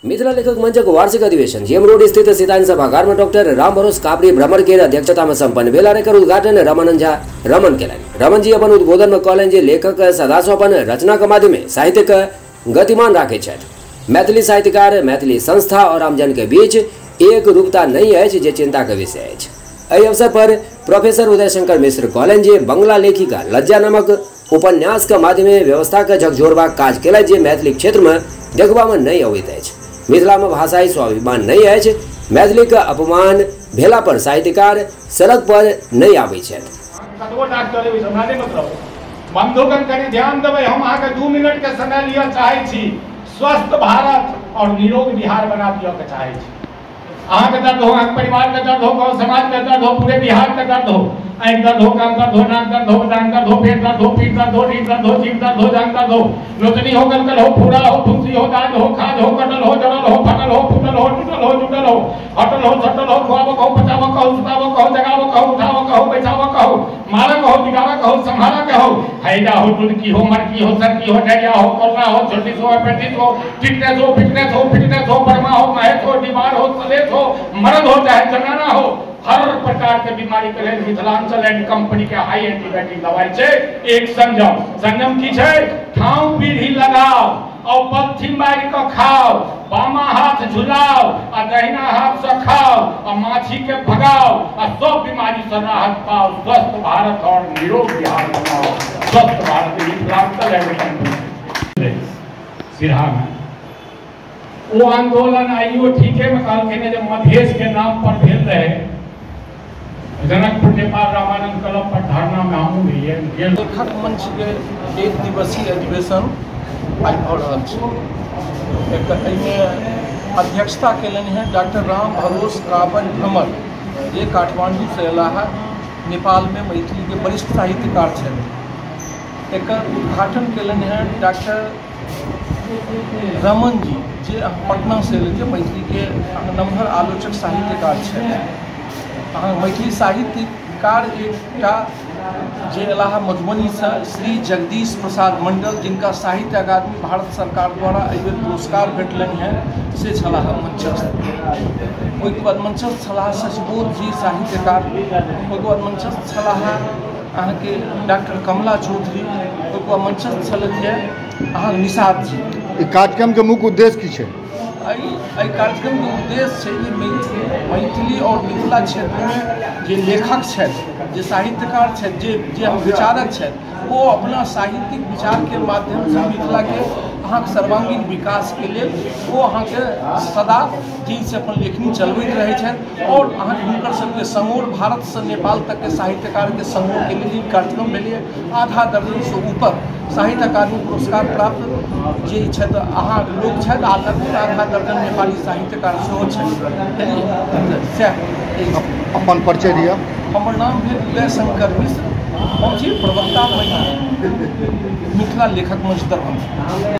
मिथिला लेखक मंचक वार्षिक अधिवेशन जेम रोड स्थित सीतायन सभागार में डॉक्टर राम भरोस कापड़ी भ्रमर के अध्यक्षता में संपन्न भेल। एकर उद्घाटन रमानंद झा रमन केलनि। रमन जी अपन उद्बोधन में कहलनि जे लेखक सदासँ अपन रचना के माध्यम साहित्य के गतिमान राखै छथि। मैथिली साहित्यकार, मैथिली संस्था और आमजन के बीच एक रूपता नहीं अछि, जे चिंता के विषय अछि। एहि अवसर पर प्रोफेसर उदय शंकर मिश्र कहलनि जे बंगला लेखिका लज्जा नामक उपन्यास के माध्यम व्यवस्था के झकझोरबाक काज केलथि, जे मैथिली क्षेत्र में देखबा में नहीं अबैत अछि। मिथिला में भाषाई स्वाभिमान नहीं अछि। मैथिली के अपमान भेला पर साहित्यकार सड़क पर नहीं आबै छथि। बंधुगण कनि ध्यान देबै, हम अहाँके 2 मिनट के समय लिअ चाहै छी। स्वस्थ भारत और निरोग बिहार बना दिअ के चाहै छी। अहाँके दर्द हो, अहाँके परिवार के दर्द हो, गाँव समाज के दर्द हो, पूरे बिहार के दर्द हो, आँखि दर्द हो, कान दर्द हो, नाक दर्द हो, दांत दर्द हो, पेट दर्द हो, पीठ दर्द हो, रीढ़ दर्द हो, जीभ दर्द हो, जांघ दर्द हो, लोचनी हो, गलगल हो, फोड़ा हो, फुंसी हो, दाद हो, खाज हो, कटल हो, जड़ल हो, फटल हो, फूटल हो, टूटल हो, जुटल हो, हटल हो, सटल हो, खुआबो कहो, पचाबो कहो, सुताबो कहो, जगाबो कहो, उठाबो कहो, बैठाबो कहो, मारा कहो, बिगाड़ा कहो, संहारा कहो, हैजा हो, टुनकी हो, मरकी हो, सरकी हो, डरिया हो, कोलरा हो, जॉन्डिस हो, अपेंडिक्स हो, टिटनेस हो, फिटनेस हो, फिटनेस हो, बर्मा हो, महेश हो, दीवार हो, सलेस हो, मर्द हो चाहे जनाना हो, हर प्रकार के बीमारी के लेल मिथिलांचल एंड कंपनी के हाई एंटीबायोटिक दवाई छै। एक संयम, संयम की छै? ठाव पीढ़ी लगाओ और पलथी मारि के खाओ, बामा हाथ झुलाओ आ दहिना हाथ से खाओ आ माछी के भगाओ आ सब बीमारी से राहत पाओ। स्वस्थ भारत और निरोग बिहार बनाओ। स्वस्थ भारत मिथिलांचल एंड कंपनी। सिरहा में वो आंदोलन आइयो ठीके में कहलखिन जे मधेश के नाम पर भेल रहे। जनकपुर नेपाल रामानंद क्लब पर धरना में हमहूँ रहियै। लेखक मंच के एक दिवसीय अधिवेशन आइ भऽ रहल छै। एहिमे अध्यक्षता केलनि हेँ डॉक्टर राम भरोस कापड़ि भ्रमर, जे काठमांडूसँ अयलाह हेँ, नेपालमे मैथिलीके वरिष्ठ साहित्यकार छथि। एकर उद्घाटन केलनि हेँ डॉक्टर रमन जी, जे पटनासँ अयलै, जे मैथिलीके नमहर आलोचक साहित्यकार छथि। अहाँ मैथिली साहित्यकार एकटा जे अयलाह मधुबनीसँ श्री जगदीश प्रसाद मंडल, जिनका साहित्य अकादमी भारत सरकार द्वारा एहिबेर पुरस्कार भेटलनि हेँ, से छलाह मंचस्थ। ओहिके बाद मंचस्थ छलाह शशिबोध जी साहित्यकार। ओहिके बाद मंचस्थ छलाह अहाँके डॉक्टर कमला चौधरी। ओहिके बाद मंचस्थ छलथि हेँ अहाँ निषाद जी। ई कार्यक्रमके मुख्य उद्देश्य की छै? एहि कार्यक्रमके उद्देश्य छै जे मैथिली और मिथिला क्षेत्रमे जे लेखक छथि, जे साहित्यकार छथि, जे विचारक छथि, ओ अपना साहित्यिक विचारके माध्यमसँ मिथिलाके अहाँके सर्वांगीण विकासके लेल ओ अहाँके सदा जी से अपन लेखनी चलबैत रहै छथि। और अहाँके हुनकर सबके समोर भारतसँ नेपाल तकके साहित्यकारके समोरके लेल ई कार्यक्रम भेलै। आधा दर्जनसँ ऊपर साहित्य अकादमी पुरस्कार प्राप्त जे छथि अहाँ लोक छथि, आ लगभग आधा दर्जन नेपाली साहित्यकार सेहो छथि। सएह। अपन परिचय दिअ। हमर नाम भेल उदय शंकर मिश्र, हम छी प्रवक्ता मिथिला लेखक मंच दरभंगा।